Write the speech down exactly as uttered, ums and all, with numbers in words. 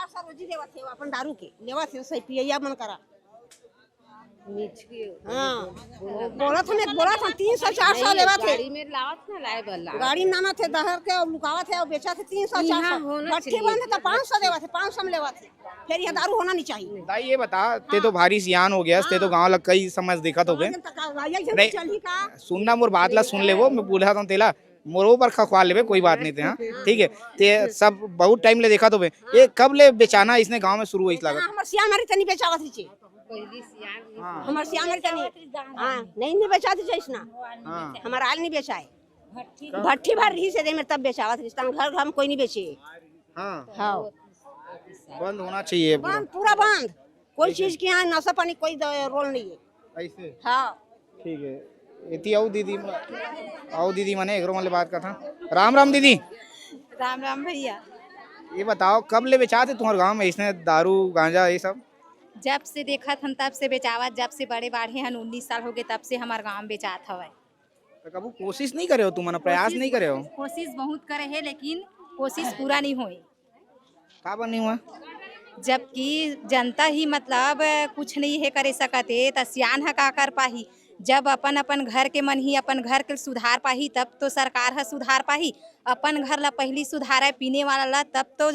चार सौ रोजी लेवत हे, अपन दारू के लेवत हे, सही पियैया मन करा। हाँ, बोलत हन, बोलत हन, तीन सौ, चार सौ लेवत हे। गाड़ी में लावत ना, लाए बर लावत। गाड़ी में लानत हे, डहर के, अउ लुकावत हे, अउ बेचत हे तीन सौ, चार सौ। भट्ठी बंद हे, त पाँच सौ देवत हे, पाँच सौ में लेवत हे। फिर ये दारू होना नहीं चाहिए। दाई, ये बता, ते तो भारी सियान हो गया, ते तो गाँव ला कई समय देखत होबे। नहीं, सुनना मोर बात ला सुन लेबो, मैं बोलत हूँ तेला, मोरो बर खखवा लेबे, कोई बात नहीं ते, हाँ, ठीक है। ते सब बहुत टाइम ले देखत होबे, ये कब ले बेचाना इसने गाँव में शुरू होइस लागत? हाँ, हमर सियान मारी तनी बेचावत रहिसे। हाँ। हमर सियान मारी तनी, हाँ, नहीं, नहीं बेचात रहिसे इसना। हाँ। हमर आल नहीं बेचाए। भट्ठी भर रहिसे दे में तब बेचावत रहिसे, घर घर में कोई नहीं बेचे। हाँ। हाँ। बंद होना चाहिए पूरा। बंद, पूरा बंद। कोई चीज के यहाँ नशा पानी कोई द-, रोल नहीं है। ऐसे? हाँ। ठीक है। एती आओ दीदी, आओ दीदी, मने एकरो मन ले बात करथन। राम राम दीदी। राम राम भैया। ये बताओ, कब ले बेचात हे तुम्हार गाँव में इसने दारू, गांजा, ये सब? जब से देखत हन, तब से बेचावत, जब से बड़े बाढ़े हन, उन्नीस साल हो गए, तब से हमार गाँव में बेचात हवय। तो कभू कोशिश नहीं करे हो तुमन, प्रयास कोशिश, नहीं करे हो? कोशिश बहुत करे हे, लेकिन कोशिश पूरा नहीं होए। काबर नहीं हुआ? जबकि जनता ही मतलब कुछ नहीं हे करे सकत हे, त सियान ह का कर पाही? जब अपन अपन घर के मन ही अपन घर के सुधार पाही, तब तो सरकार ह सुधार पाही। अपन घर ला पहली सुधारे, पीने वाला ला, तब तो